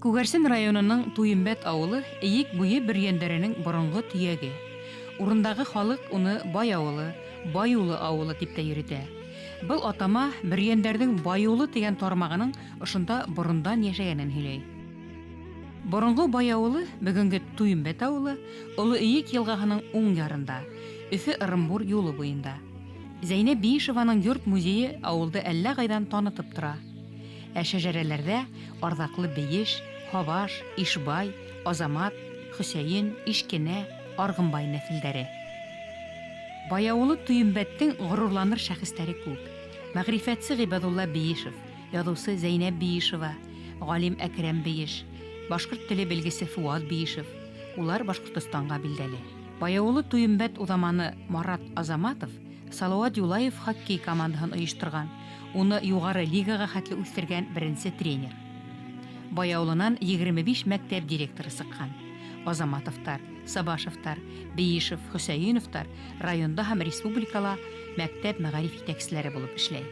Күгәрсен районының Туембәт авылы Эйек буе бөрйәндәренең борынгы төяге. Урындагы халык уны Бай авылы, Баюлы авылы дип тә йөретә. Был атама бөрйәндәрҙең Баюлы тигән тармағының ошонда борондан йәшәгәнен һөйләй. Боронғо Бай авылы, бөгөнгө Туембәт авылы, Оло Эйек йылғаһының уң ярында, Өфө-Ырымбур юлы буйында. Зәйнәб Биишеваның йорт-музейы авылды әллә кайдан танытып тора. Ә шәҗәрәләрдә ардаклы Бейеш, Һабаш, Ишбай, Азамат, Хөсәен, Ишкенә, Аргынбай нәселдәре. Баяулы Туембәттең горурланыр шәхесләре күп. Мәгърифәтче Гыйбадулла Биишев, язучы Зәйнәб Биишева, галим Әкрәм Биеш, башкорт теле белгесе Фуат Биишев, улар Башкортостанга билдәле. Баяулы Туембәт узаманы Марат Азаматов Салават Юлаев хоккей командаһын оештырган, уны югары лигага хәтле үстергән беренче тренер. Баяулынан 25 мәктәп директоры сыккан. Азаматовтар, Сабашевтар, Биишев, Хөсәеновтар районда һәм республикала мәктәп мәгариф җитәкчеләре булып эшләй.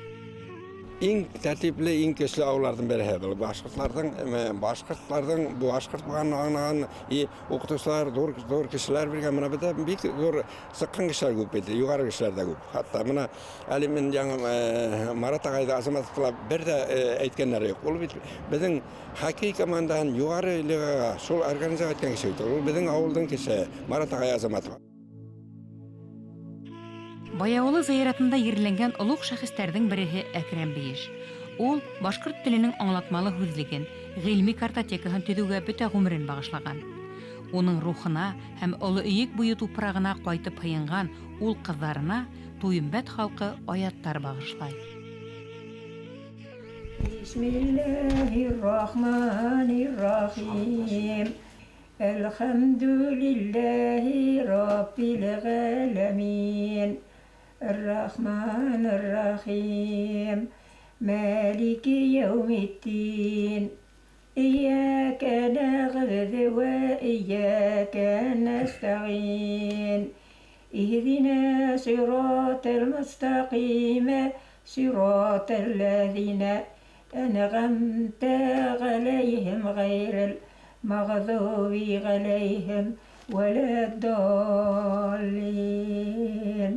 Иң тәртипле, иң көчле авылларның береһе был. Башкортларның, башкортларның башкорт булганын аңлаган и укытучылар, зур зур кешеләр биргән. Менә бездә бик зур Сыккан кешеләр күп бит, югары кешеләр дә күп. Хәтта менә әле мин яңа Марат агай да Азаматовлар бер дә әйткәннәре юк. Ул бит безнең хоккей командаһын югары лигага шул организовать иткән кеше бит. Ул безнең авылның кеше, Марат агай Азаматов. Баяулы зыяратында ерләнгән олуг шәхесләрнең береһе Әкрәм Биеш. Ул башкорт теленең аңлатмалы һүзлеген, гыйльми картотекаһын төзүгә бөтә гомерен багышлаган. Уның рухына һәм Олы Өек буе тупрагына кайтып һыенган ул кызларына Туембәт халкы аяттар багышлай. Бисмиллаһир-рахманир-рахим. Әлхәмдүлилләһи раббил галәмин. Ар-рахманир-рахим. Малики яумиддин. Иyyaka na'budu wa iyyaka nasta'in. Ihdina siratal mustaqim, siratal ladzina an'amta alayhim ghayril maghdubi alayhim waladdallin.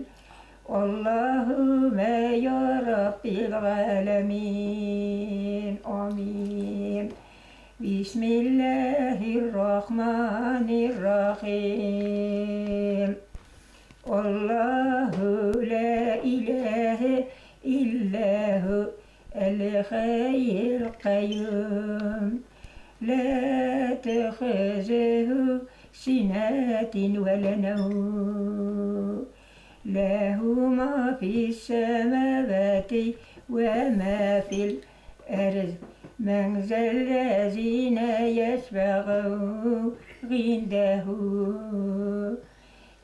Аллаһуммә я Раббил галәмин. Амин. Бисмиллаһир рахманир рахим. Аллаһу ла илаһа илляһу әл-хәйел каюм. Ла төхезеһу синәтин вә ла нәүм. Ләһу ма фис сәмәвәти вә мә фил әрз. Мән зәлләзинә йәшфәгү гиндәһү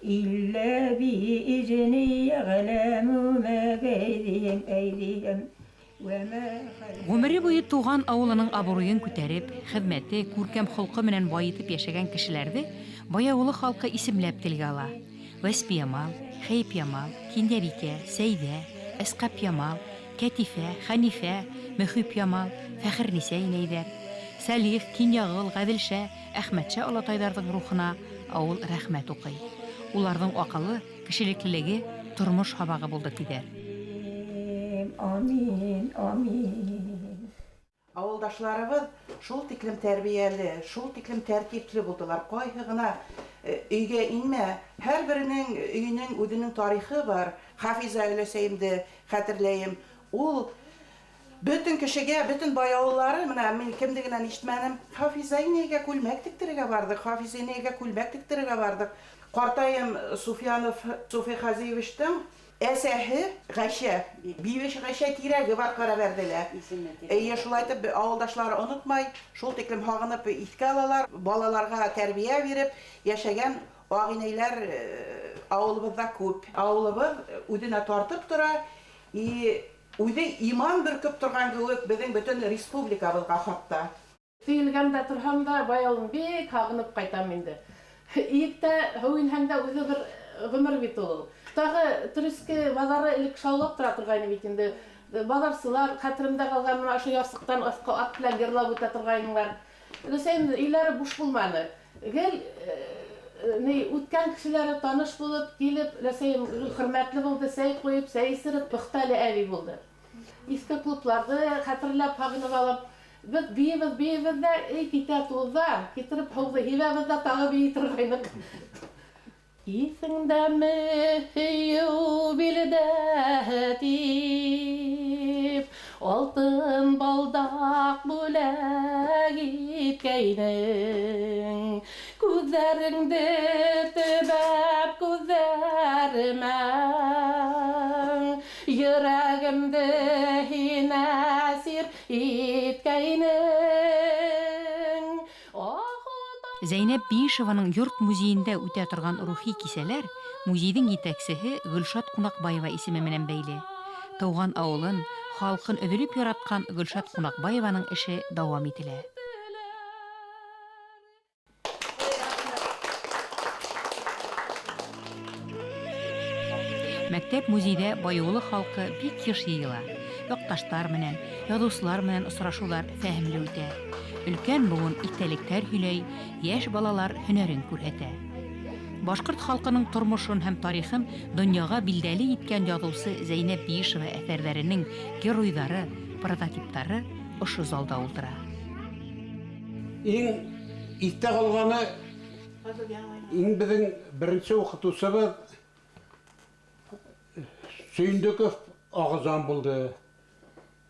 илля биизни йәгъләмү мә бәйдиһим әйдиһим вә мә хәлфәһүм. Гомере буе туган авылының абруен күтәреп, хезмәте, күркәм холкы менән баетып яшәгән кешеләрне Баяулы халкы исемләп телгә ала. Вәспиямал, Хәепьямал, Киндәбикә, Сәйдә, Әскапьямал, Кәтифә, Хәнифә, Мөхипьямал, Фәхернисә инәйҙәр, Сәлих, Кинйағыл, Ғәҙелшә, Әхмәтшә олатайҙарҙың рухына ауыл рәхмәт уҡый. Уларҙың аҡылы, кешелеклелеге тормош һабағы булды, тиҙәр. Амин, амин. Авылдашларыбыз шул тиклем тәрбияле, шул тиклем тәртипле булдылар. Кайһы гына өйгә инмә, һәрберенең өенең үзенең тарихы бар. Хафиза өләсәемде хәтерләем. Ул бөтен кешегә, бөтен бай авыллары, менә мин кемне генә ишетмәдем, Хафиза инәйгә күлмәк тектерергә бардык, Хафиза инәйгә күлмәк тектерергә бардык. Картаем Суфиянов Суфи Хазиевичтың Әсәһе, Гайшә, Бибеш Гайшә тирәге бар Карабәрделә. Әйе, шулай итеп, авылдашлары онытмай, шул тиклем һагынып искә алалар. Балаларга тәрбия биреп яшәгән агинәйләр авылыбызда күп. Авылыбыз үзенә тартып тора и үзе иман бөркеп торган кеүек безнең бөтен республикабызга хатта. Төелгәндә торһам да, бай авылын бик һагынып кайтам инде. Иектә һыу инһәң дә үзе бер гомер бит ул. Тагы Төреске базары элек шаулап тора торгайны бит инде. Базарчылар, хәтеремдә калган, менә ошо ярсыктан аска ат белән йырлап үтә торгайнылар. Өләсәйем өйләре буш булманы. Гел ни үткән кешеләре таныш булып килеп, өләсәйем гел хөрмәтле булды, сәй куеп, сәй эсереп, пөхтәле әби булды. Иске клубларҙы хәтерләп һағынып алып, беҙ бейебеҙ, бейебеҙ ҙә, эй китә туҙҙар, китереп һыуҙы һибәбеҙ ҙә тағы бейей торғайныҡ. Иҫеңдәме һөйөү билдә тип, алтын балдаҡ бүләк иткәйнең, күҙҙәреңде төбәп күҙҙәремә, йөрәгемде һин әсир иткәйнең. Зәйнәп Биишеваның йорт музейында үтә торған рухи кисәләр музейҙың етәксеһе Гөлшат Ҡунаҡбаева исеме менән бәйле. Тыуған ауылын, халҡын өҙөлөп яратҡан Гөлшат Ҡунаҡбаеваның эше дауам ителә. Мәктәп музейҙә Байыулы халҡы бик йыш йыйыла. Яҡташтар менән, яҙыусылар менән осрашыуҙар фәһемле үтә. Өлкән быуын иҫтәлектәр һөйләй, йәш балалар һөнәрен күрһәтә. Башҡорт халҡының тормошон һәм тарихын донъяға билдәле иткән яҙыусы Зәйнәп Биишева әҫәрҙәренең геройҙары, прототиптары ошо залда ултыра. Иң иҫтә ҡалғаны, иң беҙҙең беренсе уҡытыусыбыҙ Сөйөндөков Ағызан булды.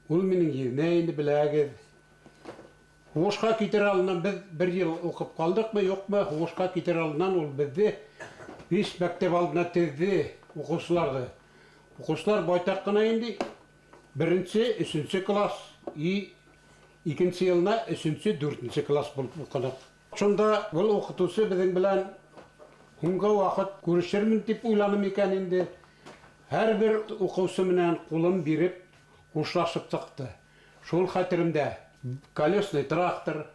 Ул минең еҙнә инде, беләгеҙ. Һуғышҡа китер алдынан беҙ бер йыл уҡып ҡалдыҡмы, юҡмы, һуғышҡа китер алдынан ул беҙҙе биш мәктәп алдына теҙҙе уҡыусыларҙы. Уҡыусылар байтаҡ ҡына инде. Беренсе, өсөнсө класс и икенсе йылына өсөнсө, дүртенсе класс булып уҡыныҡ. Шунда был уҡытыусы беҙҙең белән һуңғы ваҡыт күрешермен тип уйланым икән инде. Һәр бер уҡыусы менән ҡулын биреп хушлашып сыҡты. Шул хәтеремдә. Колесный трактор,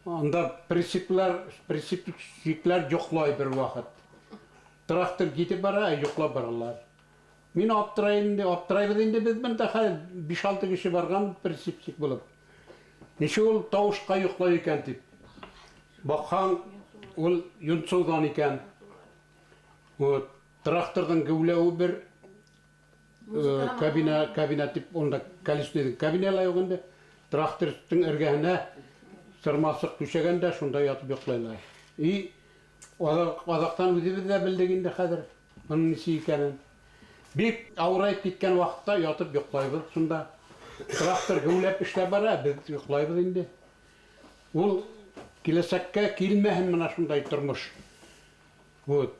анда прицепчиклар йоҡлай бер ваҡыт. Трактор китеп бара, йоҡлап баралар. Мин аптырайым инде, аптырайбыҙ инде беҙ бында хәҙер биш-алты кеше барған прицепчик булып. Нисек ул тауышҡа йоҡлай икән тип. Баҡһаң, ул йонсоуҙан икән. Вот, тракторҙың геүләүе бер, кабина тип, унда колесныйҙың кабина ла юҡ инде. Тракторҙың эргәһенә сырмасыҡ түшәгән дә шунда ятып йоҡлайлар. И аҙаҡтан үҙебеҙ ҙә белдек инде хәҙер бының нисек икәнен. Бик ауырайып киткән ваҡытта ятып йоҡлайбыҙ шунда. Трактор геүләп эшләп бара, беҙ йоҡлайбыҙ инде. Ул киләсәккә килмәһен мына шундай тормош. Вот.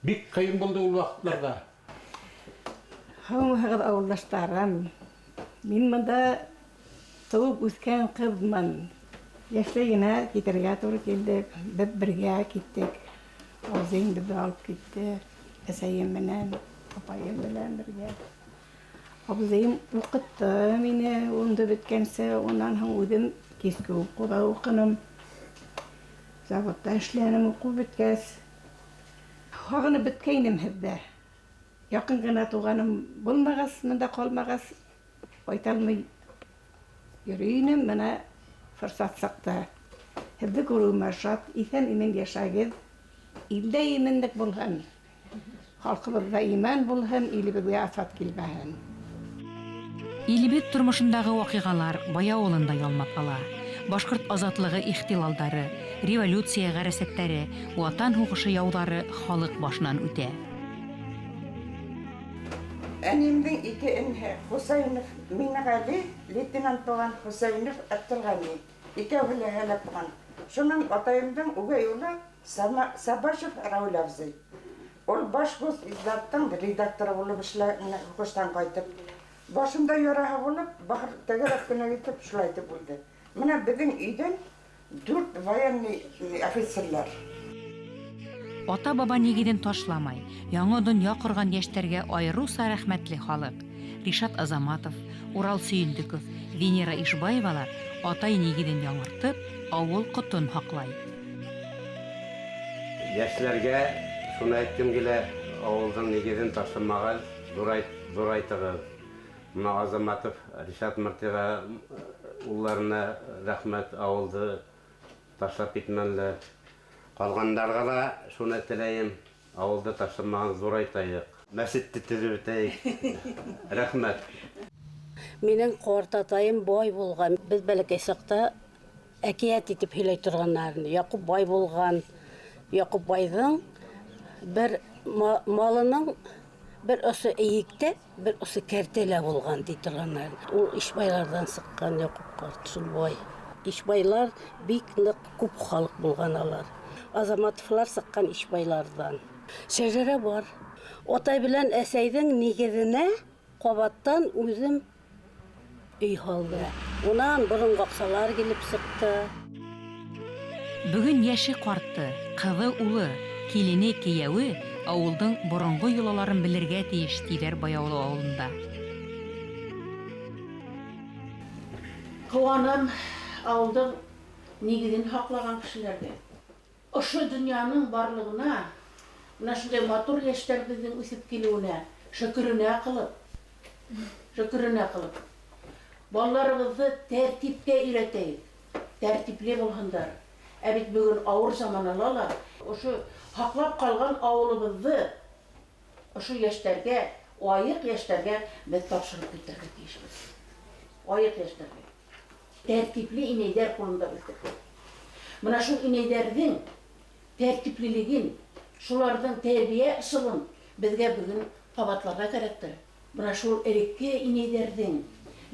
Бик ҡыйын булды ул ваҡытларҙа. Һаумыһығыҙ, ауылдаштарым. Мин бында тыуып үҫкән ҡыҙмын. Йәшләй генә китергә тура килде. Беҙ бергә киттек. Абзыйым беҙҙе алып китте. Әсәйем менән, апайым белән бергә. Абзыйым уҡытты мине унды бөткәнсе. Унан һуң үҙем киске уҡыуҙа уҡыным. Заводта эшләнем уҡыу бөткәс. Һағынып бөткәйнем һеҙҙә. Яҡын ғына туғаным булмағас, бында ҡалмағас, ҡайта алмай йөрөй инем. Бына форсат сыҡты. Һеҙҙе күреүемә шат. Иҫән-имен йәшәгеҙ. Илдә именлек булһын. Халҡыбыҙҙа иман булһын, илебеҙгә афәт килмәһен. Илебеҙ тормошондағы ваҡиғалар Бай ауылында ялмап ала. Башҡорт азатлығы ихтилалдары, революция ғәрәсәттәре, Ватан һуғышы яуҙары халыҡ башынан үтә. Әнейемдең ике энеһе Хусайнов Минғәли, лейтенант булған Хусайнов Әптелғәни, икәүһе лә һәләк булған. Шунан атайымдың үгәй улы Сабашев Рауль абзый. Ул Башгосиздаттың редакторы булып эшләгән, һуғыштан ҡайтып, башында яраһы булып, бахыр тәгәрәп кенә китеп, шулай итеп үлде. Мына беҙҙең өйҙән 4 военный офицерлар. Ата-баба нигеҙен ташламай, яңы донъя ҡорған йәштәргә айырыуса рәхмәтле халыҡ. Ришат Азаматов, Урал Сөйөндөков, Венера Ишбаевалар атай нигеҙен яңыртып, ауыл ҡотон һаҡлай. Йәшләргә шуны әйткем килә, ауылдың нигеҙен ташламағыҙ, ҙурайтығыҙ. Мына Азаматов Ришат Мыртиға улларына рәхмәт, ауылды ташлап китмәнеләр. Ҡалғандарға ла шуны теләйем, ауылды ташламаған, ҙурайтайыҡ. Мәсетте төҙөп бөтәйек. Рәхмәт. Минең ҡартатайым бай булған. Беҙ бәләкәй саҡта әкиәт итеп һөйләй торғандар. Яҡуп бай булған. Яҡуп байҙың бер малының бер осо эйектә, бер осо кәртәлә булған ти торғандар. Ул Ишбайларҙан сыҡҡан Яҡуп ҡарт, шул бай. Ишбайлар бик ныҡ күп халыҡ булған алар. Азаматовлар сыҡҡан Ишбайларҙан. Шәжәрә бар. Атай белән әсәйҙең нигеҙенә ҡабаттан үҙем өй һалды. Унан боронғо аҡсалар килеп сыҡты. Бөгөн йәше ҡарты, ҡыҙы, улы, килене, кейәүе ауылдың боронғо йолаларын белергә тейеш, тиҙәр Баяулы ауылында. Ҡыуанам ауылдың нигеҙен һаҡлаған кешеләргә. Ошо донъяның барлығына, мына шундай матур йәштәребеҙҙең үҫеп килеүенә шөкөрөнә ҡылып, шөкөрөнә ҡылып. Балаларыбыҙҙы тәртипкә өйрәтәйек, тәртипле булһындар. Ә бит бөгөн ауыр заманала ла ошо һаҡлап ҡалған ауылыбыҙҙы ошо йәштәргә, айыҡ йәштәргә беҙ тапшырып китергә тейешбеҙ. Айыҡ йәштәргә. Тәртипле инәйҙәр ҡулында үҫтек. Мына шул инәйҙәрҙең тәртиплелеген, шуларҙың тәрбиә ысулын беҙгә бөгөн ҡабатларға кәрәктер. Мына шул элекке инәйҙәрҙең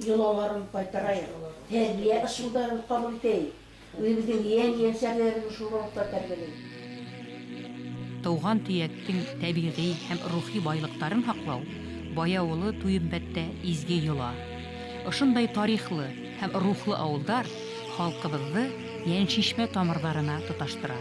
йолаларын ҡайтарайыҡ, тәрбиә ысулдарын ҡабул итәйек. Үҙебеҙҙең ейән-ейәнсәрҙәрен шул рухта тәрбиәләйек. Тыуған төйәктең тәбиғи һәм рухи байлыҡтарын һаҡлау Баяулы Туйымбәттә изге йола. Ошондай тарихлы һәм рухлы ауылдар халҡыбыҙҙы йәншишмә тамырҙарына тоташтыра.